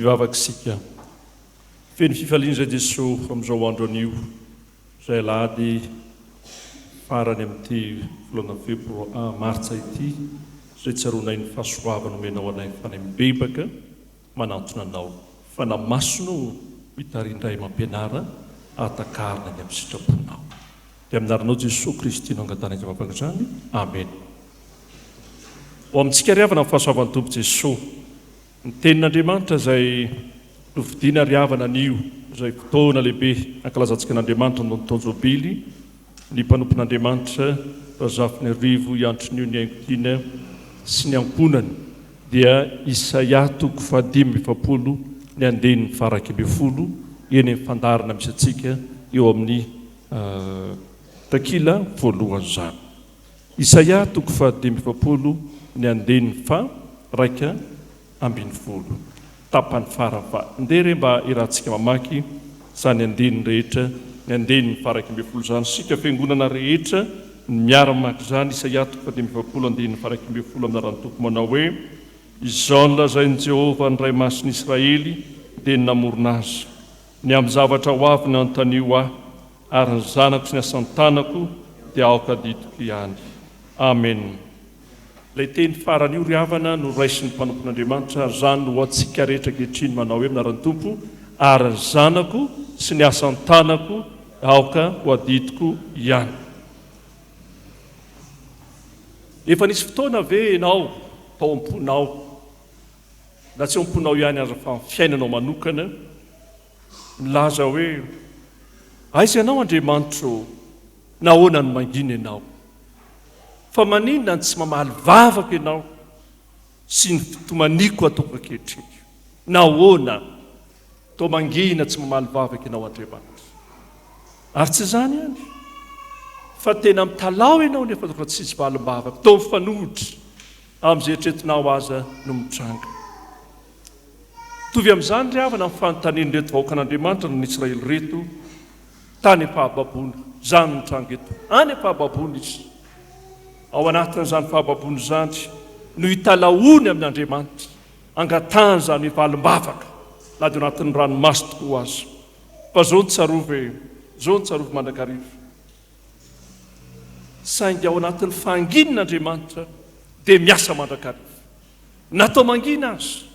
Hivavaka isika. Feno fifaliana izay Jesoa amin'izao andro anio, izay alahady farany amin'ity volana febroa, martsa ity, izay tsaroanay ny fahasoavana omenao anay fanahy mibebaka manantona anao. Fanahy Masina ô, mitariha indray mampianara hahatakarina ny amin'ny sitraponao. Dia amin'ny anaranao Jesoa Kristy no angatahana izany vavaka izany. Amena. Ho amintsika ry havana ny fahasoavan'ny Tompo Jesoa. Ny Tenin'Andriamanitra izay nofidiana ry havana anio, izay fotoana lehibe ankalazantsika an'Andriamanitra noho ny taon-jobily, ny mpanompon'Andriamanitra Razafinarivo Iantroniony Haingotiana sy ny ankohonany dia Isaia toko fahadimy amby efapolo ny andininy faha-11 eny amin'ny fandaharana misy antsika eo amin'ny takila voalohany izany. Isaia toko fahadimy amby efapolo ny andininy faha-11, tapany farany fa ndeha re mba irahantsika mamaky izany andininy rehetra ny andininy faha-11 izany isika fiangonana rehetra ny miara-mamaky izany Isaia toko fahadimy amby efapolo andininy faha-11 amin'ny anaran'ny Tompo manao hoe Izao no lazain'i Jehovah ny Ray Masin'i Israely dia ny namorona azy Ny amin'ny zavatra ho avy no anontanio ahy, ary ny zanako sy ny asan-tanako dia aoka adidiko ihany. Amen. Ilay teny farany io ry havana no raisin'ny mpanompon'Andriamanitra ary izany no ho antsika rehetra ankehitriny manao hoe amin'ny anaran'ny Tompo, ary ny zanako sy ny asan-tanako aoka ho adidiko ihany. Efa nisy fotoana ve ianao tao am-ponao na tsy ao am-ponao ihany aza fa amin'ny fiainanao manokana, milaza hoe, Aiza ianao Andriamanitra ô? Nahoana no mangina ianao? Fa maninona no tsy mamaly vavaka ianao sy ny fitomaniako ataoko ankehitriny? Nahoana toa mangina tsy mamaly vavaka ianao Andriamanitra? Ary tsy izany ihany, fa tena mitalaho ianao nefa toa tsisy valim-bavaka, toa mifanohitra. Amin'izay eritreretinao aza no mitranga. Mitovy amin'izany ry havana ny fanontanian'ireto vahoakan'Andriamanitra noho ny Israely ireto tany am-pahababoana. Izany no mitranga eto. Any am-pahababoana izy. Ao anatin'izany fahababoana izany no italahoany amin'Andriamanitra, angatahany izany hoe valim-bavaka na dia ao anatin'ny ranomaso tokoa aza. Fa izao no tsarovy e, izao no tsarovy mandrakariva. Saingy ao anatin'ny fahanginana Andriamanitra dia miasa mandrakariva. Na toa mangina aza,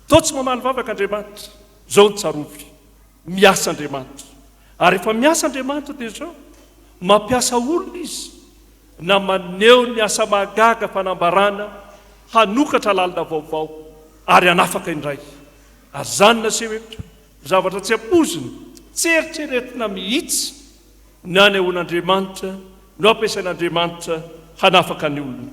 toa tsy mamaly vavaka Andriamanitra, izao no tsarovy, miasa Andriamanitra. Ary rehefa miasa Andriamanitra dia izao, mampiasa olona Izy, na maneho ny asa mahagaga fanambarana hanokatra lalina vaovao ary hanafaka indray. Ary izany naseho eto, zavatra tsy ampoizina, tsy eritreretina mihitsy. Ny anehoan'Andriamanitra no ampiasain'Andriamanitra hanafaka ny olony.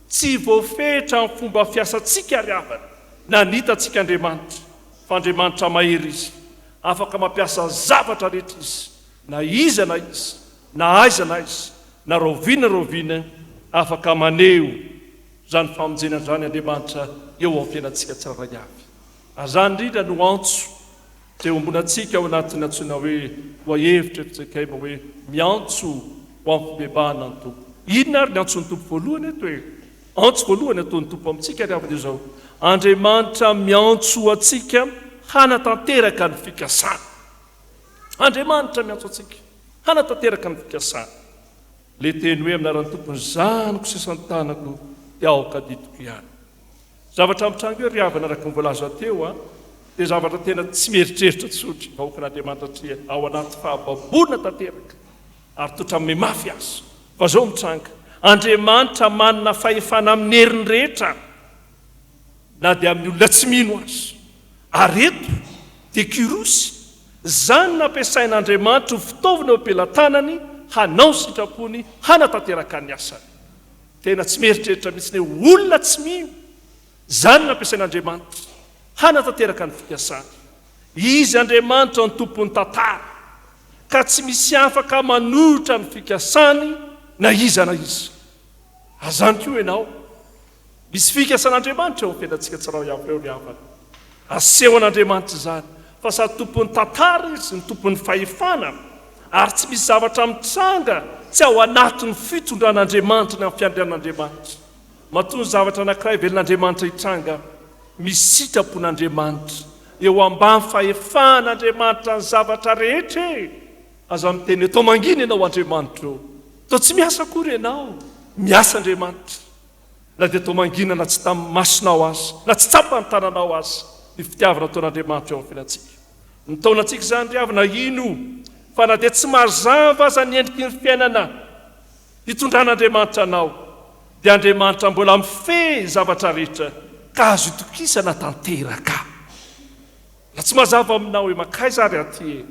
Tsy voafetra amin'ny fomba fiasantsika ry havana na ny hitantsika Andriamanitra, fa Andriamanitra mahery Izy. Afaka mampiasa zavatra rehetra Izy, na iza na iza, na aiza na aiza, na rahoviana rahoviana, afaka maneho izany famonjena izany Andriamanitra eo amin'ny fiainantsika tsirairay avy. Ary izany indrindra no antso Dia ombonantsika ao anatin'ny antsoina hoe lohahevitra fjkm hoe miantso ho amin'ny fibebahana ny Tompo. Inona ary ny antson'ny Tompo voalohany eto e? Antso voalohany ataon'ny Tompo amintsika ry havana dia izao, Andriamanitra miantso antsika hanatanteraka ny fikasany. Andriamanitra miantso antsika hanatanteraka ny fikasany. Ilay teny hoe amin'ny anaran'ny Tompo ny zanako sy isan-tanako dia aoka adidiko ihany. Zavatra mitranga eo ry havana araka ny voalaza teo a, dia zavatra tena tsy mieritreritra tsotra ny vahoakan'Andriamanitra satria ao anaty fahababoana tanteraka ary toa hatramin'ny mafy aza. Fa izao mitranga, Andriamanitra manana fahefana amin'ny heriny rehetra na dia amin'ny olona tsy mino aza. Ary eto dia Kyrosy, izany nampiasain'Andriamanitra ho fitaovana eo am-pelatanany hanao ny sitrapony hanatanteraka ny asany. Tena tsy mieritreritra mihitsy ny hoe olona tsy mino. Izany no ampiasain'Andriamanitra hanatanteraka ny fikasany. Izy Andriamanitra no tompon'ny tantara, ka tsy misy afaka manohitra ny fikasany na iza na iza. Ary izany koa ianao. Misy fikasan'Andriamanitra eo amin'ny fiainantsika tsirairay avy eo ry havana. Asehon'Andriamanitra izany fa sady tompon'ny tantara Izy no tompon'ny fahefana ary tsy misy zavatra mitranga tsy ao anatin'ny fitondran'Andriamanitra na fiandrianan'Andriamanitra. Matoa ny zavatra anankiray velon'Andriamanitra hitranga, misy sitrapon'Andriamanitra. Eo ambany fahefan'Andriamanitra ny zavatra rehetra e! Aza miteny hoe toa mangina ianao Andriamanitra ô! Toa tsy miasa akory ianao. Miasa Andriamanitra. Na dia toa mangina na tsy tamin'ny masonao aza, na tsy tsapan'ny tananao aza ny fitiavana ataon'Andriamanitra eo amin'ny fiainantsika. Mitaona antsika izany ry havana hino fa na dia tsy mazava aza ny endriky ny fiainana hitondran'Andriamanitra anao, dia Andriamanitra mbola mifehy ny zavatra rehetra ka azo itokisana tanteraka. Raha tsy mazava aminao hoe mankaiza ary aty e?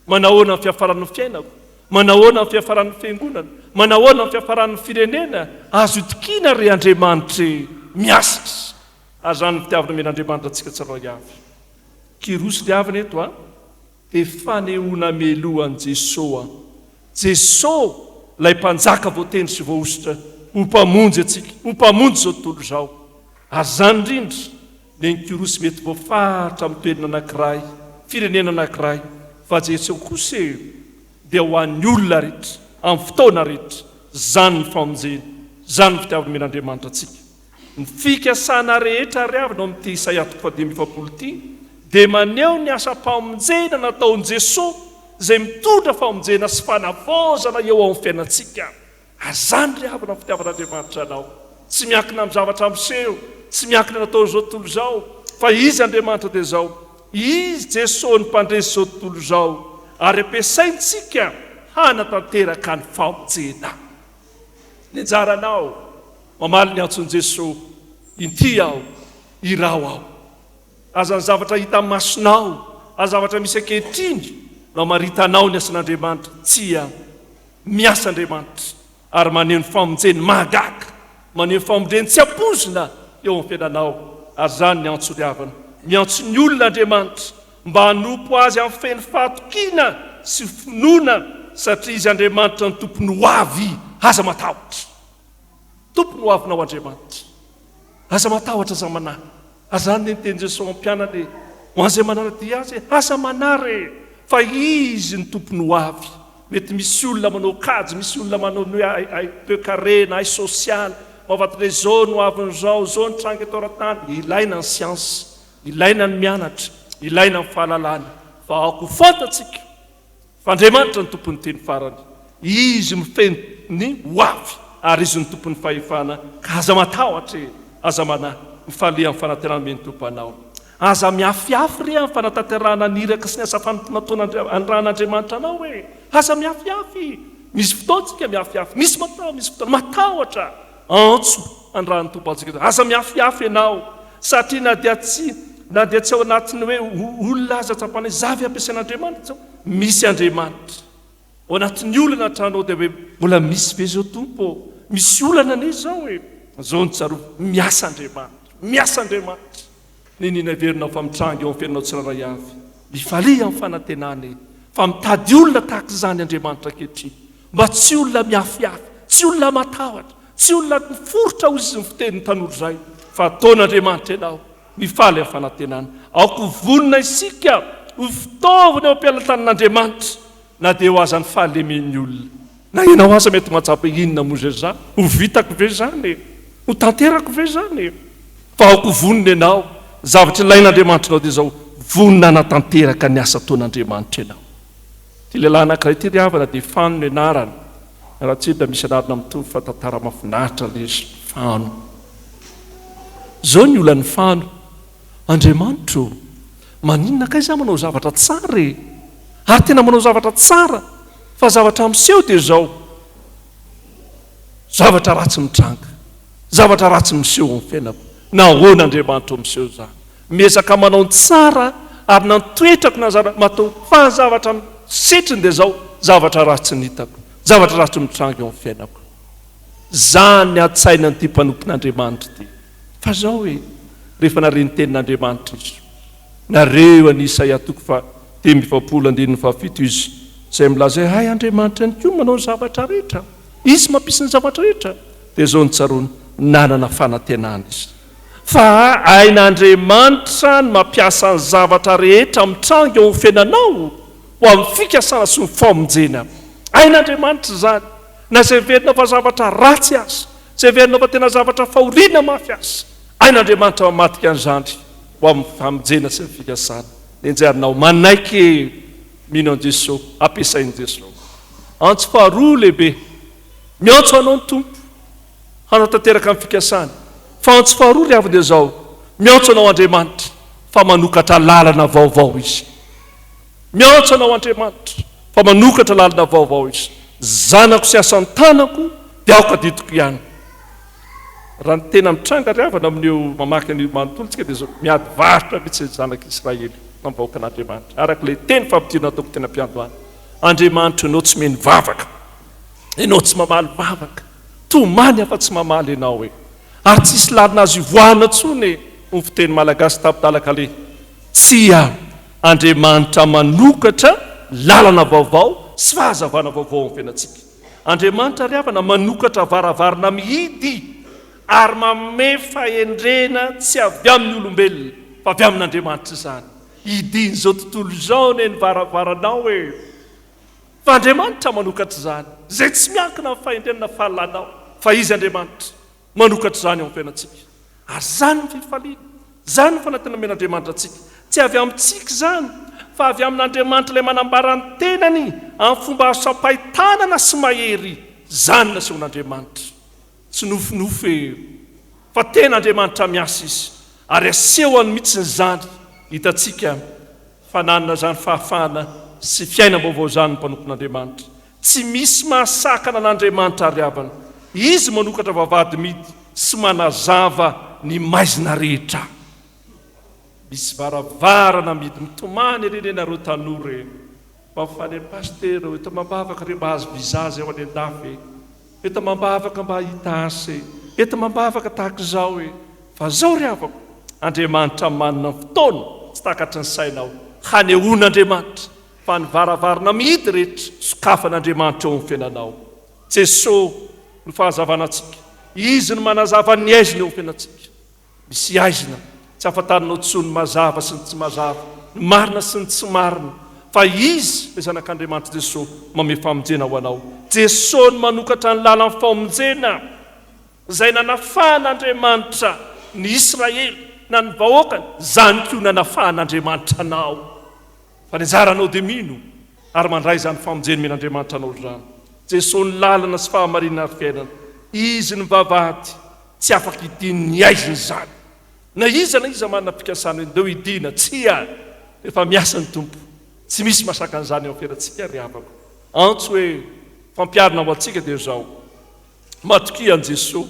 Manahoana ny fiafaran'ny fiainako? Manahoana ny fiafaran'ny fiangonana? Manahoana ny fiafaran'ny firenena? Azo itokiana re Andriamanitra e! Miasa Izy. Ary izany ny fitiavana omen'Andriamanitra antsika tsirairay avy. Kyrosy ry havana eto a! Dia fanehoana meloha an'i Jesoa. Jesoa ilay Mpanjaka voatendry sy voahosotra ho Mpamonjy antsika, ho Mpamonjy izao tontolo izao. Ary izany indrindra Ny Kyrosy mety voafaritra amin'ny toerana anankiray, firenena anankiray, fa Jesoa kosa e, dia ho an'ny olona rehetra, amin'ny fotoana rehetra. Izany ny famonjena, izany ny fitiavana omen'Andriamanitra antsika. Ny fikasana rehetra ary avy no amin'ity Isaia toko fahadimy ity dia maneho ny asam-pamonjena nataon'i Jesoa izay mitondra famonjena sy fanavaozana eo amin'ny fiainantsika. Ary izany ry havana ny fitiavan'Andriamanitra anao. Tsy miankina amin'ny zavatra miseho, tsy miankina ny ataon'izao tontolo izao, fa Izy Andriamanitra dia izao, Izy Jesoa no Mpandresy izao tontolo izao, ary ampiasaintsika hanatanteraka ny famonjena. Ny anjaranao, mamaly ny antson'i Jesoa, Inty aho, iraho aho. Aza ny zavatra hita masonao, aza zavatra misy ankehitriny no amaritanao ny asan'Andriamanitra, tsia. Miasa Andriamanitra ary maneho ny famonjeny mahagaga, maneho ny famonjeny tsy ampoizina eo amin'ny fiainanao, ary izany ny antso ry havana. Miantso ny olona Andriamanitra mba hanompo Azy amin'ny feno fahatokiana sy finoana satria Izy Andriamanitra no Tompon'ny ho avy. Aza matahotra. Tompon'ny ho avinao Andriamanitra. Aza matahotra, aza manahy. Aza any ny tenin'i Jesoa amin'ny mpianany e, ho an'izay manara-dia Azy e, aza manary e, fa Izy no Tompon'ny ho avy. Mety misy olona manao kajy, misy olona manao ny hoe hay, hay toekarena, hay sosialy, mahafantatra hoe izao no avin'izao, izao ny tranga eto ara-tany. Ilaina ny siansa, ilaina ny mianatra, ilaina ny fahalalana, fa aoka ho fantatsika Fa Andriamanitra no tompon'ny teny farany. Izy mifehy ny ho avy ary Izy no tompon'ny fahefana ka aza matahotra e! Aza manahy. Mifalia amin'ny fanantenana omen'ny Tompo anao. Aza miafiafy re amin'ny fanatanterahana ny iraka sy ny asa fanompoana ataon'Andri anirahan'Andriamanitra anao e! Aza miafiafy! Misy fotoana tsika miafiafy, misy matahotra, misy fotoana matahotra. Antso anirahan'ny Tompo antsika. Aza miafiafy ianao satria na dia tsy na dia tsy ao anatin'ny hoe olona aza tsapana hoe za ve ampiasain'Andriamanitra zao? Misy Andriamanitra. Ao anatin'ny olana hatrany dia hoe mbola misy ve zao Tompo ô? Misy olana anie zao e! Zao no tsarovy, miasa Andriamanitra, miasa Andriamanitra. Niniana heverinao fa mitranga eo amin'ny fiainanao tsirairay avy. Mifalia amin'ny fanantenana e! Fa mitady olona tahaka izany Andriamanitra ankehitriny. Mba tsy olona miafiafy, tsy olona matahotra, tsy olona miforitra hoy izy ny fitenin'ny tanora izay, fa ataon'Andriamanitra ianao. Mifaly amin'ny fanantenana. Aoka ho vonona isika ho fitaovana eo am-pelatanan'Andriamanitra na dia eo aza ny fahalemen'ny olona. Na ianao aza mety mahatsapa hoe inona moa izay za? Ho vitako ve izany e? Ho tanterako ve izany e? Fa aoka ho vonona ianao. Ny zavatra ilain'Andriamanitra anao dia izao, vonona hanatanteraka ny asa ataon'Andriamanitra ianao. Ity lehilahy anankiray ity ry havana dia Fano ny anarany. Raha tsy dia misy anarana mitovy fa tantara mahafinaritra ilay izy. Fano. Izao ny olan'i Fano. Andriamanitra ô, maninona kay za manao zavatra tsara e? Ary tena manao zavatra tsara fa zavatra miseho dia izao, zavatra ratsy mitranga, zavatra ratsy miseho amin'ny fiainako. Nahoana Andriamanitra ô miseho izany? Miezaka manao ny tsara ary na ny toetrako na ny zavatra matoa fa ny zavatra setriny dia izao, zavatra ratsy ny hitako, zavatra ratsy mitranga eo amin'ny fiainako. Izany ny an-tsainan'ity mpanompon'Andriamanitra ity. Fa izao e, rehefa nare ny tenin'Andriamanitra izy, nareo an'i Isaia toko faha 45 andininy fahafito izy, izay milaza hoe hay Andriamanitra ihany koa manao ny zavatra rehetra, Izy mampisy ny zavatra rehetra, dia izao no tsaroany, nanana fanantenana izy. Fa hain'Andriamanitra ny mampiasa ny zavatra rehetra mitranga eo amin'ny fiainanao ho amin'ny fikasana sy ny famonjena. Hain'Andriamanitra izany, na izay heverinao fa zavatra ratsy aza, izay heverinao fa tena zavatra fahoriana mafy aza. Hain'Andriamanitra mamadika an'izany ho amin'ny famonjena sy ny fikasana. Nenjarinao manaiky mino an'i Jesoa, ampiasain'i Jesoa. Antso faharoa lehibe, miantso anao ny Tompo hanatanteraka ny fikasany. Fa antso faharoa ry havana dia izao, miantso anao Andriamanitra fa manokatra lalana vaovao Izy. Miantso anao Andriamanitra fa manokatra lalana vaovao Izy. Zanako sy asan-tanako dia aoka adidiko ihany. Raha ny tena mitranga ry havana amin'io mamaky an'io manontolo tsika dia izao, miady varotra mihitsy ny zanak'Israely amin'ny vahoakan'Andriamanitra. Araka ilay teny fampidirana nataoko teny am-piandohana. Andriamanitra ianao tsy mino vavaka. Ianao tsy mamaly vavaka. Tomany aho fa tsy mamaly ianao e. Ary tsisy lalana azo ivoahana intsony e, hoy ny fiteny malagasy tamin-dalakaleha. Tsia, Andriamanitra manokatra lalana vaovao sy fahazavana vaovao amin'ny fiainantsika. Andriamanitra ry havana manokatra varavarana mihidy ary manome fahendrena tsy avy amin'ny olombelona fa avy amin'Andriamanitra izany. Hidian'izao tontolo izao anie ny varavaranao e! Fa Andriamanitra manokatra izany, izay tsy miankina amin'ny fahendrena na fahalalanao, fa Izy Andriamanitra manokatra izany eo amin'ny fiainantsika. Ary izany ny fifaliana, izany ny fanantenana omen'Andriamanitra antsika. Tsy avy amintsika izany, fa avy amin'Andriamanitra ilay manambara ny tenany amin'ny fomba azo tsapain-tanana sy mahery. Izany nasehon'Andriamanitra. Tsy nofinofy e! Fa tena Andriamanitra miasa Izy, ary asehony mihitsy izany. Hitantsika fa nanana izany fahafahana sy fiainam-baovao izany ny mpanompon'Andriamanitra. Tsy misy mahasakana an'Andriamanitra ary havana. Izy manokatra vavahady mihidy sy manazava ny maizina rehetra. Misy varavarana mihidy mitomany ery anie nareo tanora e! Mba mifaly an'i Pasitera o! Eto amam-bavaka re mba hahazo visa zay ho any an-dafy e! Eto amam-bavaka mba hahita asa e! Eto amam-bavaka tahaka izao e! Fa zao ry havako, Andriamanitra manana ny fotoana tsy takatry ny sainao hanehoan'Andriamanitra fa ny varavarana mihidy rehetra sokafan'Andriamanitra eo amin'ny fiainanao. Jeso no fahazavana antsika. Izy no manazava ny aizina eo amin'ny fiainantsika. Misy aizina tsy ahafantarinao intsony ny mazava sy ny tsy mazava, ny marina sy ny tsy marina, fa Izy, ilay Zanak'Andriamanitra Jeso, manome famonjena ho anao. Jeso no manokatra ny lalan'ny famonjena izay nanafahan'Andriamanitra ny Israely na ny vahoakany, izany koa nanafahan'Andriamanitra anao. Fa ny anjaranao dia mino ary mandray izany famonjena omen'Andriamanitra anao izany. Jeso ny lalana sy fahamarinana ary fiainana. Izy no vavahady. Tsy afaka hidin'ny aizina izany. Na iza na iza manana fikasana hoe ndeo hidina, tsia! Efa miasa ny Tompo. Tsy misy mahasaka an'izany eo amin'ny fiainantsika ry havako. Antso hoe fampiharina ho antsika dia izao, Matokia an'i Jesoa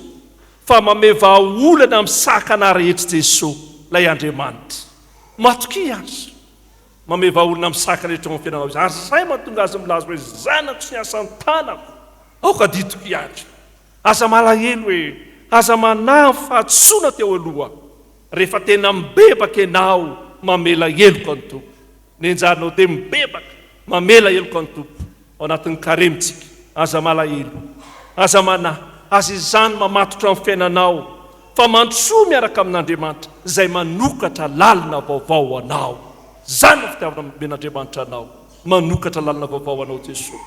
fa mamehy vahaolana amin'ny sakana rehetra Jesoa, ilay Andriamanitra. Matokia Azy. Mamehy vahaolana amin'ny sakana rehetra eo amin'ny fiainanao Izy. Ary izay mahatonga Azy milaza hoe zanako sy ny asan-tanako, aoka adidiko ihany. Aza malahelo e! Aza manahy ny fahadisoana teo aloha. Rehefa tena mibebaka ianao, mamela heloka ny Tompo. Nenjarinao dia mibebaka, mamela heloka ny Tompo. Ao anatin'ny karemy tsika. Aza malahelo. Aza manahy. Aza izany mamatotra ny fiainanao, fa mandrosoa miaraka amin'Andriamanitra izay manokatra lalina vaovao ho anao. Izany no fitiavana omen'Andriamanitra anao. Manokatra lalana vaovao ho anao Jesoa.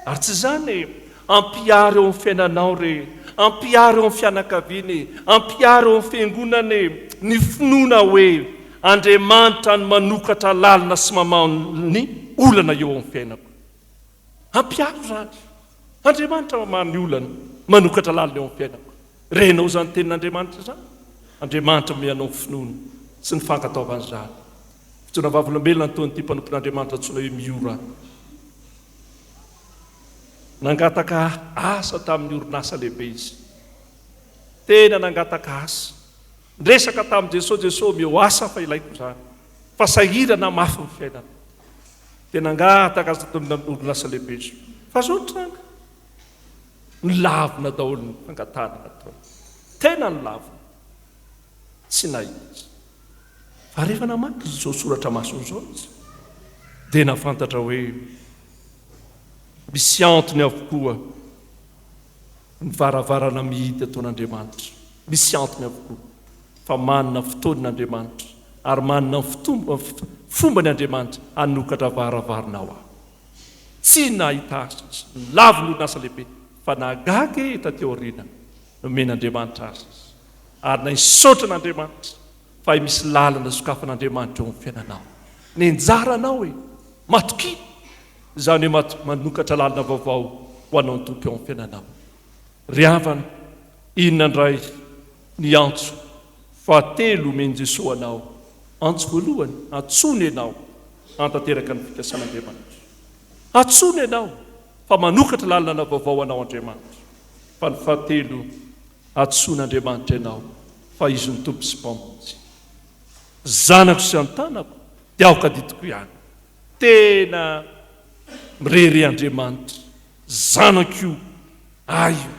Ary tsy izany e! Ampiharo eo amin'ny fiainanao re, ampiharo eo amin'ny fianakaviana e, ampiharo eo amin'ny fiangonana e, ny finoana hoe Andriamanitra no manokatra lalana sy mamaha ny olana eo amin'ny fiainako. Ampiharo izany. Andriamanitra mamaha ny olana, manokatra lalana eo amin'ny fiainako. Renao izany tenin'Andriamanitra izany? Andriamanitra manome anao ny finoana sy ny fankatoavana izany. Fijoroana vavolombelona nataon'ity mpanompon'Andriamanitra antsoina hoe Miora. Nangataka asa tamin'ny orinasa lehibe izy. Tena nangataka asa. Niresaka tamin'i Jesosy, Jesosy omeo asa fa ilaiko izany. Fa sahirana mafy ny fiainana. Dia nangataka asa tamin'ny orinasa lehibe izy. Fa izao ny tranga. Nilavina daholo ny fangatahana nataony. Tena nilavina. Tsy nahita izy. Fa rehefa namaky izao soratra masina izao izy, dia nahafantatra hoe misy antony avokoa ny varavarana mihidy ataon'Andriamanitra. Misy antony avokoa. Fa manana fotoana Andriamanitra, ary manana ny fombany Andriamanitra hanokatra varavarana ho ahy. Tsy nahita asa izy, nilavina orinasa lehibe, fa nahagaga e taty aoriana, nomen'Andriamanitra asa izy. Ary naisotra an'Andriamanitra. Fa misy lalana sokafan'Andriamanitra eo amin'ny fiainanao. Ny anjaranao e! Matokia! Izany hoe manokatra lalana vaovao ho anao ny Tompo eo amin'ny fiainanao. Ry havana, inona indray ny antso fahatelo omen'i Jesoa anao? Antso voalohany, antsoiny ianao hanatanteraka ny fikasan'Andriamanitra. Antsoiny ianao fa manokatra lalana vaovao ho anao Andriamanitra. Fa ny fahatelo, antsoin'Andriamanitra ianao fa Izy no Tompo sy Mpamonjy. Zanako sy an-tanako dia aoka adidiko ihany. Tena mirehareha Andriamanitra. Zanako io, ahy io.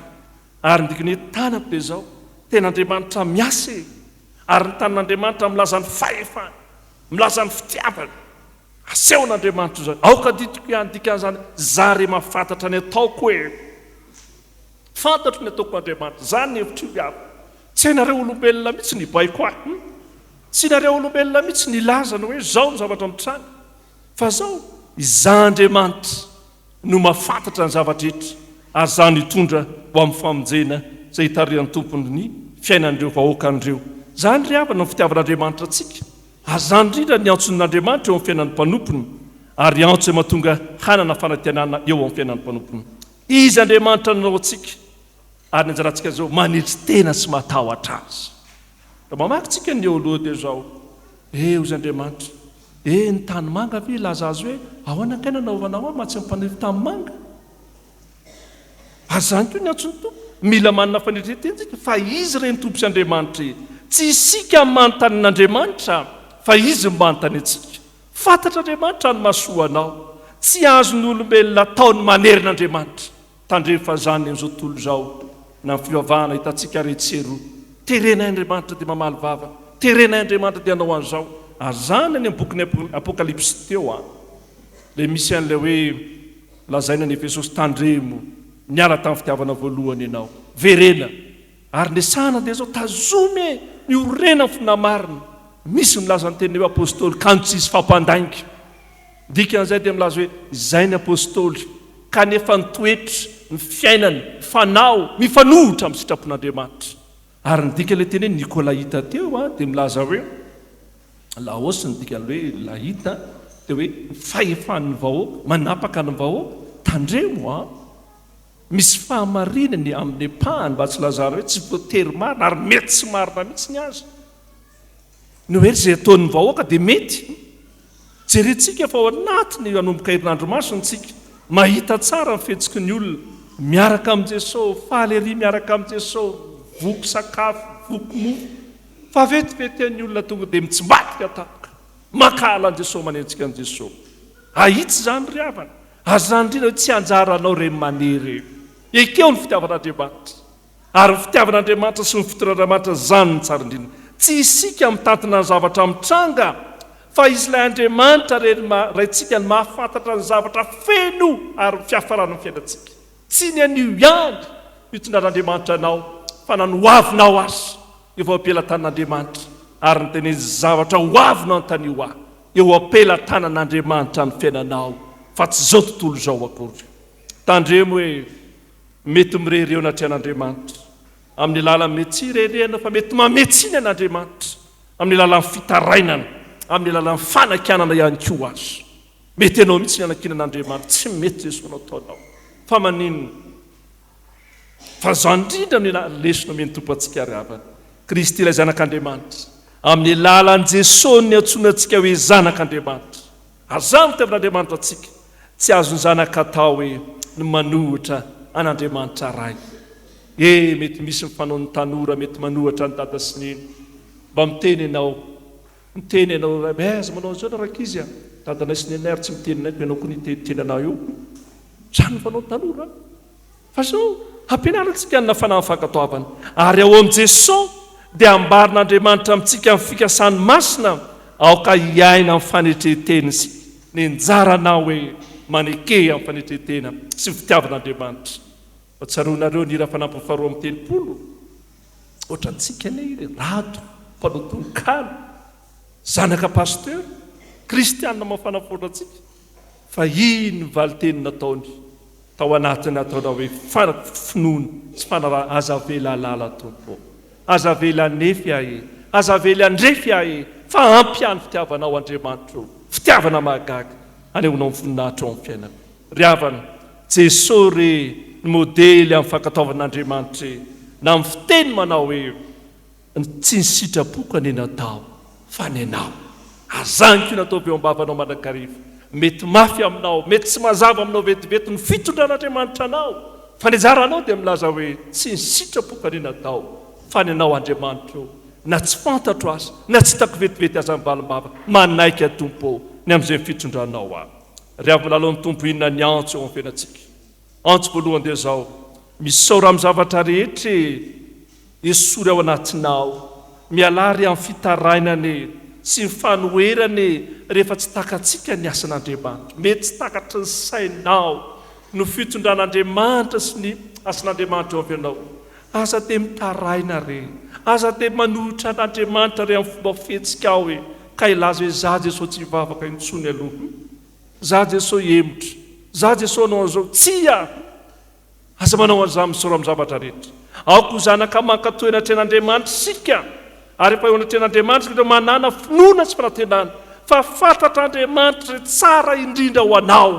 Ary ny dikany hoe tanako dia izao, tena Andriamanitra miasa e! Ary ny tanan'Andriamanitra milaza ny fahefany, milaza ny fitiavany. Asehon'Andriamanitra izany. Aoka adidiko ihany, dikan'izany, za re mahafantatra ny ataoko e! Fantatro ny ataoko Andriamanitra. Izany ny hevitr'io ry havana. Tsy hainareo olombelona mihitsy ny hibaiko ahy. Tsy nareo olombelona mihitsy ny hilaza ny hoe izao ny zavatra mitranga. Fa izao, Izaho Andriamanitra no mahafantatra ny zava-drehetra, ary Izaho no hitondra ho amin'ny famonjena izay hitarihan'ny Tompony ny fiainan'ireo vahoakany ireo. Izany ry havana no fitiavan'Andriamanitra antsika. Ary izany indrindra ny antson'Andriamanitra eo amin'ny fiainan'ny mpanompony, ary antso izay mahatonga hanana fanantenana eo amin'ny fiainan'ny mpanompony. Izy Andriamanitra nanao antsika, ary ny anjarantsika izao manetry tena sy matahotra Azy. Raha mamaky tsika ny eo aloha dia izao, Eh, hozy Andriamanitra, eh, ny tanimanga ve hilaza azy hoe, ahoana kay nanaovanao ahy maha tsy mifanohitra tanimanga? Ary izany koa ny antson'ny Tompo. Mila manana fanetren-tena isika, fa Izy re ny Tompo sy Andriamanitra e. Tsy isika no manontany an'Andriamanitra, fa Izy no manontany antsika. Fantatr'Andriamanitra ny mahasoa anao. Tsy azon'olombelona atao ny manery an'Andriamanitra. Tandremo fa izany amin'izao tontolo izao na ny fivavahana hitantsika retsy sy eroa. Terenay Andriamanitra dia mamaly vava, terenay Andriamanitra dia hanao an'izao. Ary izany any amin'ny bokin'ny Apokalypsy teo an. Ilay misy an'ilay hoe lazaina any Efesosy, tandremo, niala tamin'ny fitiavana voalohany ianao. Verena. Ary nesahana dia izao, tazomy e, miorena ny finoana marina. Misy milaza ny teniny hoe apostoly kanjo tsy hisy fampandainga. Dikan'izay dia milaza hoe izay ny apostoly kanefa ny toetra, ny fiainana, ny fanao mifanohitra amin'ny sitrapon'Andriamanitra. Ary ny dikan'ilay teny hoe Nikolaita teo dia milaza hoe laos ny dikan'ilay hoe lahita dia hoe fahefan'ny vahoaka, manapaka ny vahoaka. Tandremo an! Misy fahamarinany amin'ny ampahany mba tsy lazana hoe tsy voatery marina ary mety tsy marina mihitsy ny azy. Ny hoe izay ataon'ny vahoaka dia mety. Jerentsika fa ao anatiny hanomboka herinandro masina isika, mahita tsara ny fihetsiky ny olona, miaraka amin'i Jesosy, faly ery miaraka amin'i Jesosy, voky sakafo, voky mofo. Fa vetivety ny olona tonga dia mitsimbadika tampoka, mankahala an'i Jesosy, manenjika an'i Jesosy. Ahitsy izany ry havana. Ary izany indrindra hoe tsy anjaranao ireny manery ireny. Ekeo ny fitiavan'Andriamanitra. Ary ny fitiavan'Andriamanitra sy ny fotoran'Andriamanitra izany no tsara indrindra. Tsy isika mitantina ny zavatra mitranga, fa Izy ilay Andriamanitra Reny Raintsika no mahafantatra ny zavatra feno ary ny fiafaran'ny fiainantsika. Tsy ny anio ihany no itondran'Andriamanitra anao, fa na ny hoavinao aza. Efa eo am-pelatanan'Andriamanitra, ary ny teny hoe zavatra ho avy no anontanio ahy. Eo am-pelatanan'Andriamanitra ny fiainanao, fa tsy izao tontolo izao akory. Tandremo hoe mety mirehareha eo anatrehan'Andriamanitra, amin'ny alalan'ny mety tsy hireharehana, fa mety mamehy tsiny an'Andriamanitra, amin'ny alalan'ny fitarainana, amin'ny alalan'ny fanakianana ihany koa aza. Mety ianao mihitsy ny hanakiana an'Andriamanitra, tsy mety Jesoa no ataonao. Fa maninona? Fa izany indrindra no lesona omen'ny Tompo antsika ry havana. Kristy ilay Zanak'Andriamanitra. Amin'ny alalan'i Jesoa no niantsoana antsika hoe zanak'Andriamanitra. Ary izany no fitiavan'Andriamanitra antsika. Tsy azon'ny zanaka atao hoe ny manohitra an'Andriamanitra Ray. E, mety misy ny fanaon'ny tanora mety manohitra an'i Dada sy Neny. Mba miteny ianao, miteny ianao, Ray, eh, aza manao an'izao rankizy a! Dadanay sy Neninay ary tsy miteny anay fa ianao koa no hiteniteny anay eo. Izany no fanaon'ny tanora. Fa izao, hampianarina antsika ny fanahy fankatoavana. Ary ao amin'i Jesoa dia ambarin'Andriamanitra amintsika ny fikasany masina, aoka hiaina amin'ny fanetren-tena isika. Ny anjaranao hoe maneke amin'ny fanetren-tena sy ny fitiavan'Andriamanitra. Fa tsaroanareo ny hira fanampiny faharoa amin'ny 30? Ohatrantsika anie ry Rado, mpanao tononkalo, zanaka pasteur, kristiana mafana fo ohatrantsika. Fa iny ny valinteny nataony tao anatin'ny ataonao hoe finoana sy fanarahana, aza avela halala Tompo ô, aza avela hanefy ahy e, aza avela handrefy ahy e, fa ampy ahy ny fitiavanao Andriamanitra ô. Fitiavana mahagaga anehoanao ny voninahitrao amin'ny fiainako. Ry havana, Jesoa re ny modely amin'ny fankatoavan'Andriamanitra e, na amin'ny fiteny manao hoe, Tsy ny sitrapoko anie natao fa ny anao. Azany koa nataovy eo am-bavanao mandrakariva. Mety mafy aminao, mety tsy mazava aminao vetivety ny fitondran'Andriamanitra anao, fa ny anjaranao dia milaza hoe, Tsy ny sitrapoko anie natao fa ny anao Andriamanitra ô. Na tsy fantatro aza, na tsy hitako vetivety aza ny valim-bava, manaiky aho Tompo ô, ny amin'izay fitondranao ahy. Ry havy-malalaon'ny Tompo, inona ny antso eo amin'ny fiainantsika? Antso voalohany dia izao, misaora amin'ny zavatra rehetra e! Esory ao anatinao. Mialà re amin'ny fitarainana e! Sy ny fanoherana e! Rehefa tsy takatsika ny asan'Andriamanitra. Mety tsy takatry ny sainao no fitondran'Andriamanitra sy ny asan'Andriamanitra eo amin'ny fiainanao. Aza dia mitaraina re! Aza dia manohitra an'Andriamanitra re amin'ny fomba fihetsikao e! Ka hilaza hoe za Jesoa tsy hivavaka intsony aloha. Za Jesoa hihemotra. Za Jesoa hanao an'izao. Tsia! Aza manao an'izany misaora amin'ny zavatra rehetra. Aoka ho zanaka mankatò eo anatrehan'Andriamanitra isika. Ary rehefa eo anatrehan'Andriamanitra isika dia manàna finoana sy fanantenana fa fantatr'Andriamanitra izay tsara indrindra ho anao.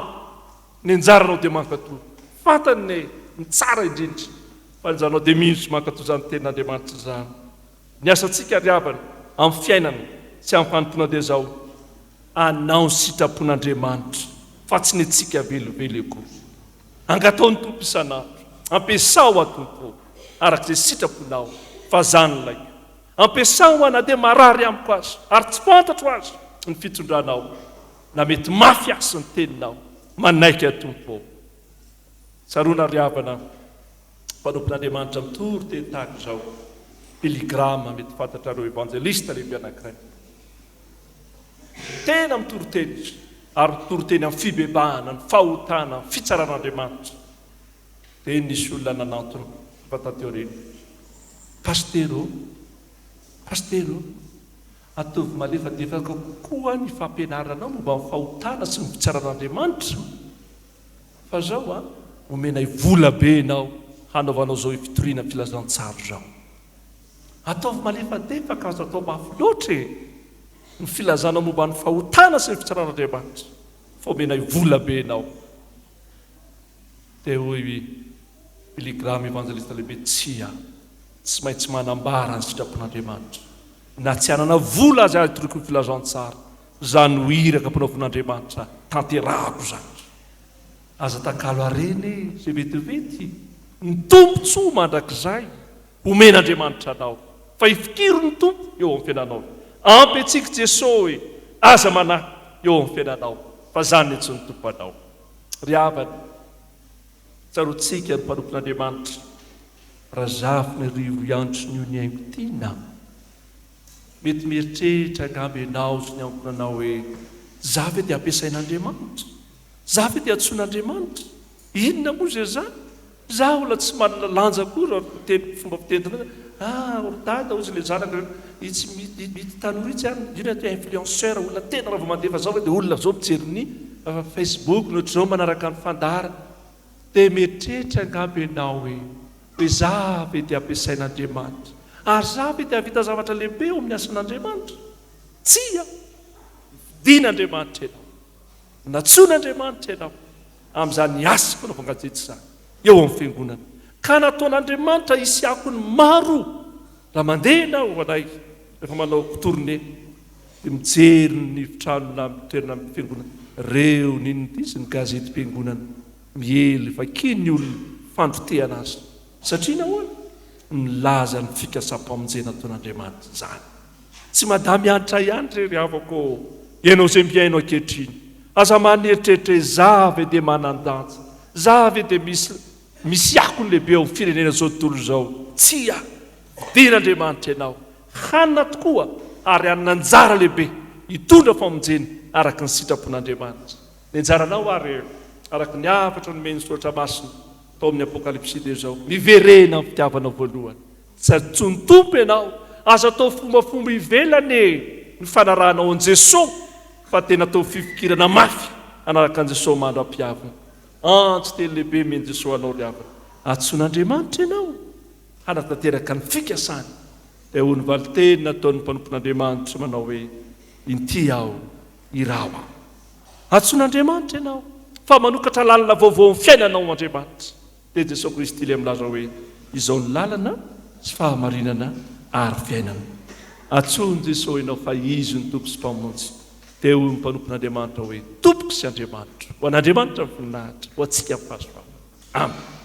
Ny anjaranao dia mankatò. Fantany ny ny tsara indrindra. Fa ny anjaranao dia mino sy mankatò izany tenin'Andriamanitra izany. Ny asantsika ry havana amin'ny fiainana sy amin'ny fanompoana dia izao. Anao ny sitrapon'Andriamanitra fa tsy ny antsika velively akory. Angataho ny Tompo isan'andro. Ampiasao aho Tompo ô, araka izay sitraponao, fa za no ilaiko. Ampiasao aho na dia marary amiko aza, ary tsy fantatro aza ny fitondranao, na mety mafy aza ny teninao. Manaiky aho Tompo ô. Tsaroana ry havana, mpanompon'Andriamanitra mitory teny tahaka izao, Billy Graham, mety fantatrareo, evanjelista lehibe anankiray. Tena mitory teny izy, ary mitory teny amin'ny fibebahana, ny fahotana, ny fitsaran'Andriamanitra. Dia nisy olona nanantona efa taty aoriana. Pasitera ô, Pasitera ô, ataovy malefadefaka kokoa ny fampianaranao momba ny fahotana sy ny fitsaran'Andriamanitra, fa izao an, omenay vola be ianao hanaovanao izao fitoriana filazantsara izao. Ataovy malefadefaka, aza atao mafy loatra e! Ny filazana momba ny fahotana sy ny fitsaran'Andriamanitra, fa omenay vola be ianao. Dia hoy i Billy Graham, evanjelista lehibe, Tsia, tsy maintsy manambara ny sitrapon'Andriamanitra. Na tsy hanana vola aza aho hitoriko ny filazantsara, izany no iraka ampanaovin'Andriamanitra, tanterahako izany. Aza atakalo harena e, izay vetivety, ny tombontsoa mandrakizay. Omen'Andriamanitra anao fa ifikiro ny Tompo eo amin'ny fiainanao. Ampy antsika Jeso e! Aza manahy eo amin'ny fiainanao fa zany ny antson'ny Tompo anao. Ry havana, tsaroantsika ny mpanompon'Andriamanitra Razafinarivo Iantsonio ny haingo tiana. Mety mieritreritra angamba ianao sy ny ankohonanao hoe, 'Za ve dia ampiasain'Andriamanitra? Za ve dia antsoin'Andriamanitra? Inona moa izay za? Za olona tsy manana lanja akory raha ny teny fomba fitendrina azy. Ah ry dada hozy ilay zanaka itsy itsy tanora itsy an, io ny atao hoe influenceur, olona tena raha vao mandefa zao dia olona zao mijery ny facebook ny ohatr'izao manaraka ny fandaharana. Dia mieritreritra angamba ianao hoe, hoe za ve dia ampiasain'Andriamanitra? Ary za ve dia hahavita zavatra lehibe eo amin'ny asan'Andriamanitra? Tsia! Nofidin'Andriamanitra ianao. Nantsoin'Andriamanitra ianao amin'izany asa fanaovan-gazety izany eo amin'ny fiangonana, ka nataon'Andriamanitra hisy akony maro. Raha mandeha ianao anay rehefa manao tournée dia mijery ny efitrano na ny toerana amin'ny fiangonana, reo n'inona ity izy ny gazetim-piangonana miely vakian'ny olona fandrotehana azy. Satria nahoana? Milaza ny fikasam-pamonjena ataon'Andriamanitra izany. Tsy madame Hanitra ihany re ry havako ô! Ianao izay mihaino ankehitriny, aza maneritreritra hoe za ve dia manan-danja, za ve dia misy misy akony lehibe ao amin'ny firenena izao tontolo izao. Tsia! Vidin'Andriamanitra ianao, hanina tokoa ary hanana anjara lehibe hitondra famonjena araka ny sitrapon'Andriamanitra. Ny anjaranao ary, araka ny hafatra nomen'ny Soratra Masina tao amin'ny Apokalypsy dia izao, miverena amin'ny fitiavanao voalohany. Tsy antsoin'ny Tompo ianao. Aza atao fombafomba ivelany e ny fanarahanao an'i Jesoa fa tena atao fifikirana mafy hanaraka an'i Jesoa mandra-piaviny. Antso teny lehibe omen'i Jesoa anao ry havana. Antsoin'Andriamanitra ianao hanatanteraka ny fikasany. Dia hoy ny valinteny nataon'ny mpanompon'Andriamanitra manao hoe, Inty aho. Iraho aho. Antsoin'Andriamanitra ianao fa manokatra lalana vaovao amin'ny fiainanao Andriamanitra. Dia Jesoa Kristy ilay milaza hoe, Izao ny lalana sy fahamarinana ary fiainana. Antsoin'i Jesoa ianao fa Izy no Tompo sy Mpamonjy. Dia hoy ny mpanompon'Andriamanitra hoe, Tompoko sy Andriamanitro. Ho an'Andriamanitra ny voninahitra, ho antsika ny fahasoavana. Amen.